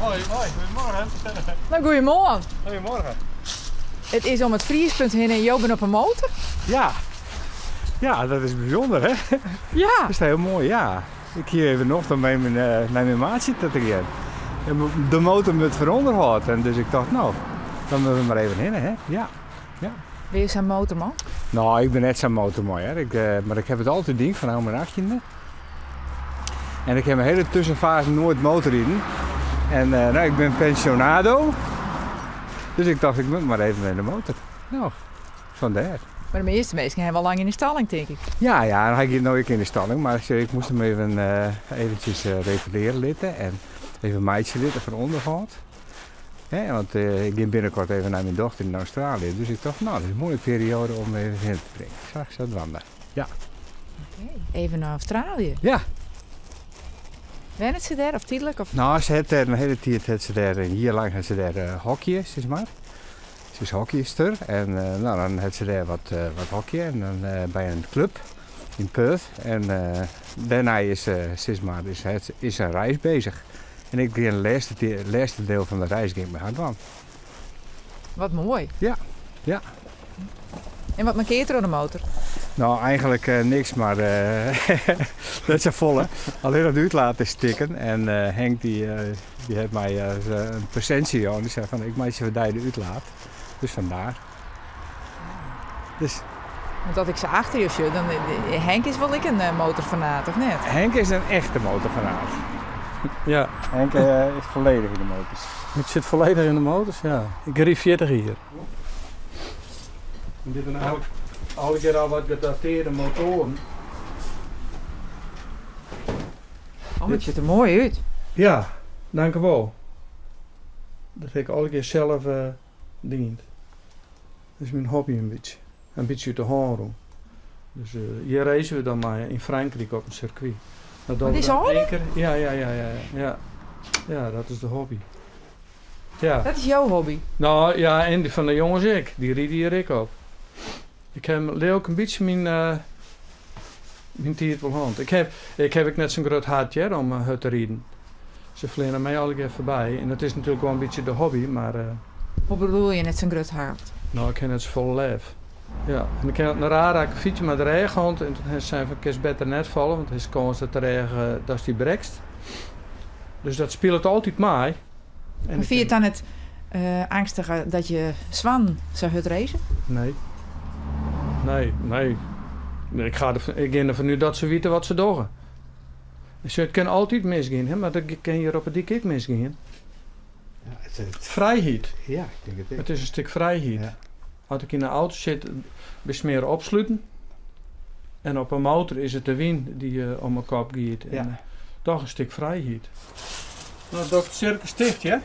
Hoi, hoi, goedemorgen. No, goeiemoarn. Goedemorgen. It is om it friespunt hinne en jo binne op 'e motor? Ja. Ja, dat is bysûnder, hè? Ja. Dat is hiel moai, ja. Ik hie even nocht om even nei myn maatsje ta te gean. De motor moat foar ûnderhâld en dus ik tocht, no, dan moatte we mar even hinne, hè? Ja. Ja. Binne je sa'n motorman? No, ik bin net sa'n motorman, hear. Ik, mar ik ha it altyd dien fanôf myn achttiende. En ik ha myn hiele tussenfaze noait motorriden. En no, ik bin pensionado. Dus ik tocht, ik moat mar even nei de motor. No, fandêr. Mar de measte minsken hawwe al lang yn de stalling, tink ik. Ja, ja, hy giet no ek yn de stalling, mar ik moast him even, eventjes reparearje litte en even meitsje litte foar ûnderhâld. Hè, want ik gean binnenkort even nei myn dochter yn Australië. Dus ik tocht, no, dat is in moaie perioade om even hinne te bringen. Sa, sadwaande. Ja. Oké, even nei Australië. Ja. Wennet se dêr of tydlik? Of? No, se hat dêr in hiele tiid, hat se dêr, in jier lang hat se dêr hockeyen, sis mar. Se is hockeyster en no, dan hat se dêr wat, wat hockeyen en dan by in klup yn Perth. En dêrnei is se, sis mar, is, is in reis bezich. En ik gean it lêste, lêste diel fan de reis gean ik mei har dwaan. Wat moai. Ja, ja. En wat mankeart der oan de motor? No, eigenlik niks, mar net safolle. Allinnich de útlaat is stikken en Henk dy, dy hat my in presintsje jûn. Dy sei fan ik meitsje foar dy de útlaat. Dus vandaar. Dus. Want as ik sa achter jo sjoch, dan Henk is wol ek in motorfanaat, of net? Henk is in echte motorfanaat. Ja. Henk is folledich yn de motors. Ik sit folledich yn de motors, ja. Ik ryd 40 jier. En dit binne eigenlik allegear al wat gedatearde motoaren. Oh, it sjocht der moai út. Ja, dankewol. Dat ha ik allegear sels dien. Dat is myn hobby in bytsje. In bytsje út de hân rûn. Dus hjir racen we dan mei yn Frankryk op in sirkwy. Dat dogge we dan één kear. Ja, ja, ja, ja, ja. Ja, dat is de hobby. Ja. Dat is jo hobby? No, ja, en dy fan de jonges ek. Dy ride hjir ek op. Ik ha leau ik in bytsje myn, myn tiid wol hân. Ik ha, ik ha ek net sa'n grut hert hear om hurd te riden. Se fleane my allegear foarby en dat is natuerlik wol in bytsje de hobby, mar. Hoe bedoele je net sa'n grut hert? No, ik ha net safolle lef. Ja, en ik ha in raar akkefietsje mei de rêch hân en toen ha se sein fan kinst better net falle, want is kâns dat de rêch datst dy brekst. Dus dat spilet altyd mei. En fyn je it dan net eangstich dat je soannen sa hurd race? Nee. Nee, nee. Ik ga der, ik gean derfan út dat se witte wat se dogge. It kin altyd misgean, hè, mar dat kin hjir op 'e dyk ek misgean. Frijheid. Ja, ik tink it ek. It is in stik frijheid. Ja. As ik yn de auto sit, bist mear opsluten. En op 'e motor is it de wyn dy't om 'e kop giet. Ja. En toch in stik frijheid. No, docht it sirkus ticht, hear.